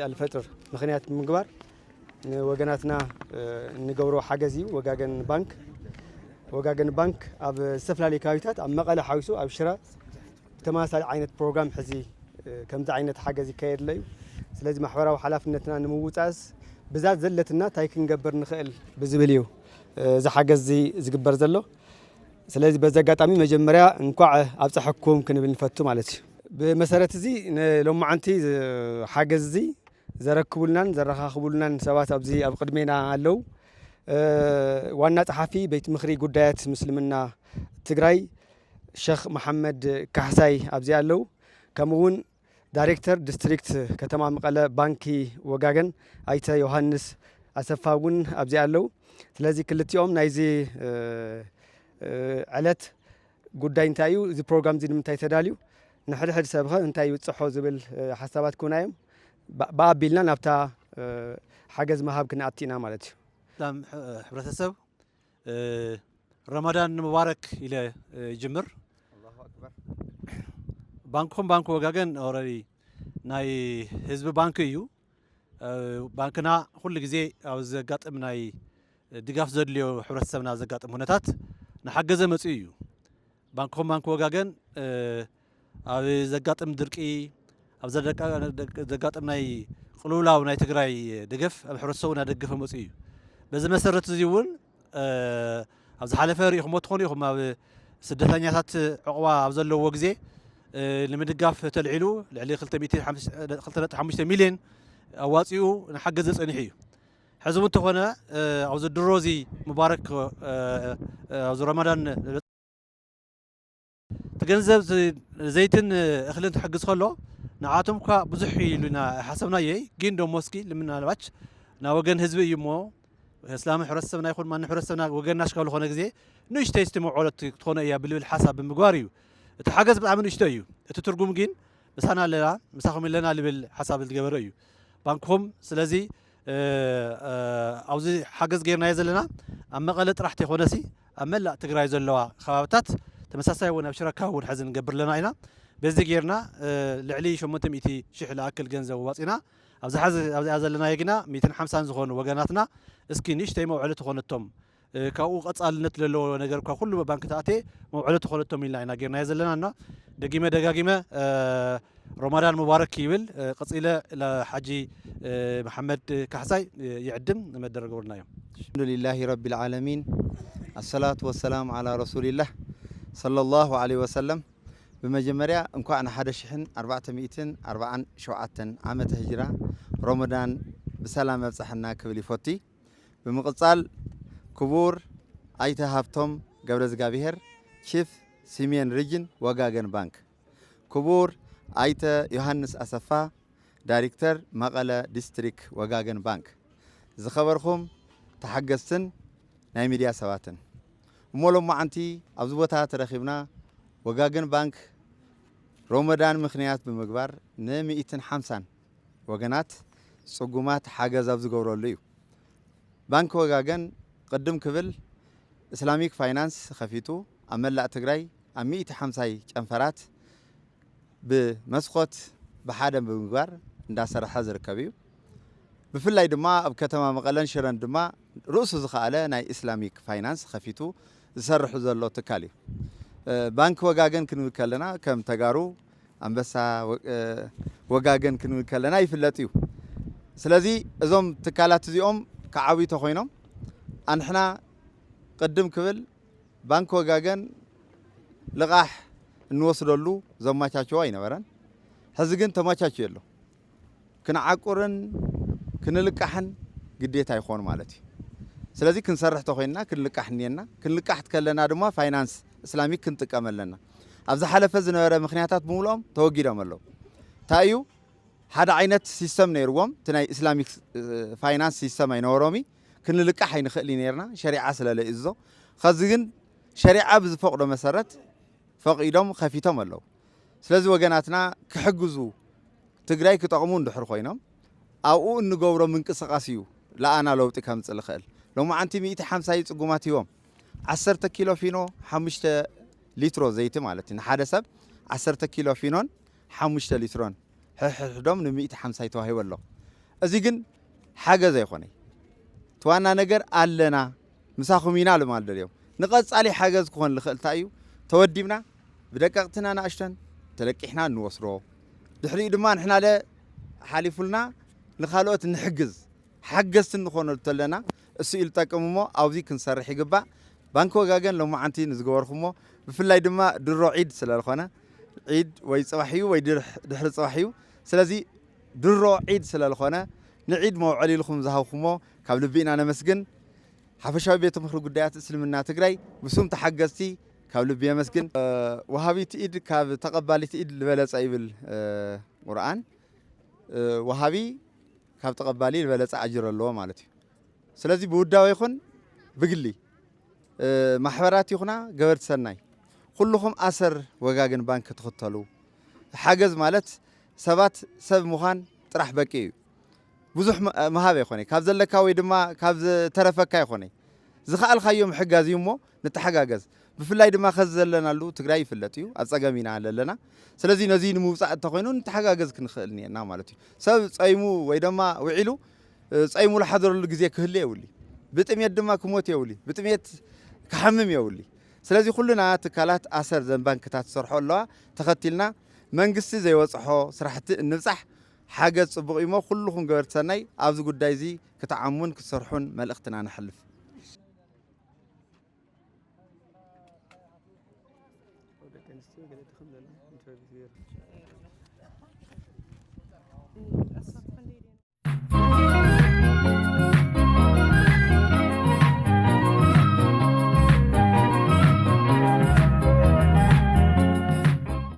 ኣልፈጥር ምኽንያት ብምግባር ንወገናትና እንገብሮ ሓገዝ እዩ። ወጋገን ባንክ ወጋገን ባንክ ኣብ ዝተፈላለዩ ከባቢታት ኣብ መቐለ ሓዊሱ ኣብ ሽረ ተመሳሳሊ ዓይነት ፕሮግራም ሕዚ ከምዚ ዓይነት ሓገዝ ይካየድለ እዩ። ስለዚ ማሕበራዊ ሓላፍነትና ንምውፃእስ ብዛት ዘለትና እንታይ ክንገብር ንኽእል ብዝብል እዩ እዚ ሓገዝ እዚ ዝግበር ዘሎ። ስለዚ በዚ ኣጋጣሚ መጀመርያ እንኳዕ ኣብፀሐኩም ክንብል ንፈቱ ማለት እዩ። ብመሰረት እዚ ንሎማዓንቲ ሓገዝ እዚ ዘረክቡልናን ዘረኻኽቡልናን ሰባት ኣብዚ ኣብ ቅድሜና ኣለዉ። ዋና ጸሓፊ ቤት ምኽሪ ጉዳያት ምስልምና ትግራይ ሸኽ መሓመድ ካሕሳይ ኣብዚ ኣለዉ። ከምኡ እውን ዳይሬክተር ዲስትሪክት ከተማ መቐለ ባንኪ ወጋገን ኣይተ ዮሃንስ ኣሰፋ እውን ኣብዚ ኣለዉ። ስለዚ ክልቲኦም ናይዚ ዕለት ጉዳይ እንታይ እዩ፣ እዚ ፕሮግራም እዚ ንምንታይ ተዳልዩ፣ ንሕድሕድ ሰብኸ እንታይ ይብፅሖ ዝብል ሓሳባት ክውና እዮም። ብኣቢልና ናብታ ሓገዝ ምሃብ ክንኣቲ ኢና ማለት እዩ። ሰላም ሕብረተሰብ፣ ረመዳን ሙባረክ ኢለ ይጅምር። ባንክኹም ባንክ ወጋገን ኦረዲ ናይ ህዝቢ ባንክ እዩ። ባንክና ኩሉ ግዜ ኣብ ዘጋጥም ናይ ድጋፍ ዘድልዮ ሕብረተሰብና ዘጋጥም ኩነታት ንሓገዘ መፅኡ እዩ። ባንክኹም ባንክ ወጋገን ኣብ ዘጋጥም ድርቂ ኣብ ዘጋጥም ናይ ቅልውላው ናይ ትግራይ ደገፍ ኣብ ሕብረተሰቡ እናደገፈ መፅኡ እዩ። በዚ መሰረት እዚ እውን ኣብ ዝሓለፈ ርኢኹሞ ትኾኑ ኢኹም ኣብ ስደተኛታት ዕቑባ ኣብ ዘለዎ ግዜ ንምድጋፍ ተልዒሉ ልዕሊ ክልተ ሚእቲ ሓሙሽተ ሚልዮን ኣዋፂኡ ንሓገዘ ፀኒሑ እዩ። ሕዚ እውን ተኾነ ኣብዚ ድሮ እዚ ሙባረክ ኣብዚ ረመዳን እቲ ገንዘብ ዘይትን እኽልን ትሕግዝ ከሎ ንዓቶም እኳ ብዙሕ ኢሉና ሓሰብናዮ ግን ደሞ እስኪ ልምናልባች ናብ ወገን ህዝቢ እዩ እሞ እስላም ሕብረተሰብና ይኹን ማን ሕብረተሰብና ወገንና ሽካብ ዝኾነ ግዜ ንእሽተይ ስቲ መውዕለት ክትኾነ እያ ብልብል ሓሳብ ብምግባር እዩ። እቲ ሓገዝ ብጣዕሚ ንእሽቶ እዩ። እቲ ትርጉም ግን ምሳና ኣለና ምሳኹም ኣለና ልብል ሓሳብ ዝገበረ እዩ ባንክኹም። ስለዚ ኣብዚ ሓገዝ ጌርናዮ ዘለና ኣብ መቐለ ጥራሕ ተይኮነሲ ኣብ መላእ ትግራይ ዘለዋ ከባብታት ተመሳሳይ እውን ኣብ ሽረካ እውን ሕዚ ንገብር ኣለና ኢና። በዚ ጌርና ልዕሊ ሸሞንተ ሚእቲ ሽሕ ዝኣክል ገንዘብ ዋፂና ኣብዚ ሓዚ ኣብዚኣ ዘለናዮ ግና ሚእትን ሓምሳን ዝኾኑ ወገናትና እስኪ ንእሽተይ መውዕሊ ትኾነቶም ካብኡ ቀፃልነት ለለዎ ነገር እኳ ኩሉ ባንክ ተኣትየ መውዕሊ ትኾነቶም ኢልና ኢና ጌርናዮ ዘለና እና ደጊመ ደጋጊመ ረመዳን ሙባረክ ይብል። ቀፂለ ለሓጂ መሓመድ ካሕሳይ ይዕድም መደረ ገብርና እዮም። الحمد لله رب العالمين الصلاة والسلام على رسول الله صلى الله عليه وسلم ብመጀመርያ እንኳዕ ንሓደ ሽሕን ኣርባዕተ ሚእትን ኣርባዓን ሸውዓተን ዓመተ ህጅራ ረመዳን ብሰላም ኣብፀሐና ክብል ይፎቲ። ብምቕፃል ክቡር ኣይተ ሃብቶም ገብረዝጋብሄር ቺፍ ሲሜን ሪጅን ወጋገን ባንክ፣ ክቡር ኣይተ ዮሃንስ ኣሰፋ ዳይሬክተር መቐለ ዲስትሪክ ወጋገን ባንክ፣ ዝኸበርኹም ተሓገዝትን ናይ ሚድያ ሰባትን እሞ ሎማዓንቲ ኣብዚ ቦታ ተረኺብና ወጋገን ባንክ ሮመዳን ምኽንያት ብምግባር ንሚእትን ሓምሳን ወገናት ፅጉማት ሓገዝ ኣብ ዝገብረሉ እዩ። ባንኪ ወጋገን ቅድም ክብል እስላሚክ ፋይናንስ ከፊቱ ኣብ መላእ ትግራይ ኣብ ሚእቲ ሓምሳይ ጨንፈራት ብመስኮት ብሓደ ብምግባር እንዳሰረሐ ዝርከብ እዩ። ብፍላይ ድማ ኣብ ከተማ መቐለን ሽረን ድማ ርእሱ ዝኸኣለ ናይ እስላሚክ ፋይናንስ ከፊቱ ዝሰርሑ ዘሎ ትካል እዩ። ባንኪ ወጋገን ክንብል ከለና ከም ተጋሩ ኣንበሳ ወጋገን ክንብል ከለና ይፍለጥ እዩ። ስለዚ እዞም ትካላት እዚኦም ክዓብዩ ተኾይኖም ኣንሕና ቅድም ክብል ባንኪ ወጋገን ልቓሕ እንወስደሉ ዘማቻችዎ ኣይነበረን። ሕዚ ግን ተማቻችዮ ኣሎ። ክንዓቁርን ክንልቃሕን ግዴታ ይኾን ማለት እዩ። ስለዚ ክንሰርሕ ተኾይንና ክንልቃሕ እኒአና። ክንልቃሕ ከለና ድማ ፋይናንስ እስላሚክ ክንጥቀም ኣለና። ኣብ ዝሓለፈ ዝነበረ ምኽንያታት ብምልኦም ተወጊዶም ኣለዉ። እንታይ እዩ ሓደ ዓይነት ሲስተም ነይርዎም። እቲ ናይ እስላሚክ ፋይናንስ ሲስተም ኣይነበሮም። ክንልቃሕ ኣይንኽእል ነርና ሸሪዓ ስለ ለእዞ። ኸዚ ግን ሸሪዓ ብዝፈቕዶ መሰረት ፈቒዶም ከፊቶም ኣለዉ። ስለዚ ወገናትና ክሕግዙ ትግራይ ክጠቕሙ እንድሕር ኮይኖም ኣብኡ እንገብሮ ምንቅስቓስ እዩ ለኣና ለውጢ ከምፅእ ልኽእል። ሎማዓንቲ ሚእቲ ሓምሳ እዩ ፅጉማት ሂቦም ዓሰርተ ኪሎ ፊኖ ሓሙሽተ ሊትሮ ዘይቲ ማለት እዩ ንሓደ ሰብ ዓሰርተ ኪሎ ፊኖን ሓሙሽተ ሊትሮን ሕሕዶም ንሚእቲ ሓምሳ ተዋሂቡ ኣሎ። እዚ ግን ሓገዝ ኣይኮነይ። እቲ ዋና ነገር ኣለና፣ ምሳኹም ኢና ልማል ደልዮም። ንቐጻሊ ሓገዝ ክኾን ልኽእል እንታይ እዩ? ተወዲብና ብደቀቕትና ንኣሽተን ተለቂሕና እንወስዶ። ድሕሪኡ ድማ ንሕና ለ ሓሊፉልና ንኻልኦት ንሕግዝ። ሓገዝቲ እንኾነሉ ተለና እሱ እዩ ልጠቅም እሞ ኣብዚ ክንሰርሕ ይግባእ። ባንኪ ወጋገን ሎማዓንቲ ንዝገበርኩሞ ብፍላይ ድማ ድሮ ዒድ ስለ ዝኾነ ዒድ ወይ ጽባሕ እዩ ወይ ድርሕ- ድሕሪ ጽባሕ እዩ። ስለዚ ድሮ ዒድ ስለ ዝኾነ ንዒድ መውዐሊ ኢልኩም ዝሃብኩሞ ካብ ልቢ ኢና ነመስግን። ሓፈሻዊ ቤት ምኽሪ ጉዳያት እስልምና ትግራይ ብስም ተሓገዝቲ ካብ ልቢ የመስግን። ወሃቢት ኢድ ካብ ተቐባሊት ኢድ ዝበለጸ ይብል ቁርኣን። ወሃቢ ካብ ተቐባሊ ዝበለጸ ኣጅር ኣለዎ ማለት እዩ። ስለዚ ብውዳበ ይኹን ብግሊ ማሕበራት ይኹና ገበርቲ ሰናይ ኩልኹም ኣሰር ወጋገን ባንክ ክትኽተሉ። ሓገዝ ማለት ሰባት ሰብ ምዃን ጥራሕ በቂ እዩ። ብዙሕ ምሃብ ኣይኮነ ካብ ዘለካ ወይ ድማ ካብ ዝተረፈካ ኣይኮነ ዝኸኣልካዮ ምሕጋዝ እዩ እሞ ንተሓጋገዝ። ብፍላይ ድማ ከዚ ዘለናሉ ትግራይ ይፍለጥ እዩ፣ ኣብ ፀገም ኢና ዘለና። ስለዚ ነዚ ንምውፃእ እንተኮይኑ ንተሓጋገዝ ክንኽእል እኒአና ማለት እዩ። ሰብ ፀይሙ ወይ ድማ ውዒሉ ፀይሙ ዝሓደረሉ ግዜ ክህሉ የብሉ። ብጥሜት ድማ ክሞት የብሉ። ብጥሜት ክሓምም የብሉ። ስለዚ ኩልና ትካላት ኣሰር ዘን ባንክታት ዝሰርሖ ኣለዋ ተኸቲልና መንግስቲ ዘይወፅሖ ስራሕቲ እንብፃሕ ሓገዝ ፅቡቕ እዩሞ ኩልኹም ገበርቲ ሰናይ ኣብዚ ጉዳይ እዚ ክትዓሙን ክትሰርሑን መልእኽትና ነሕልፍ።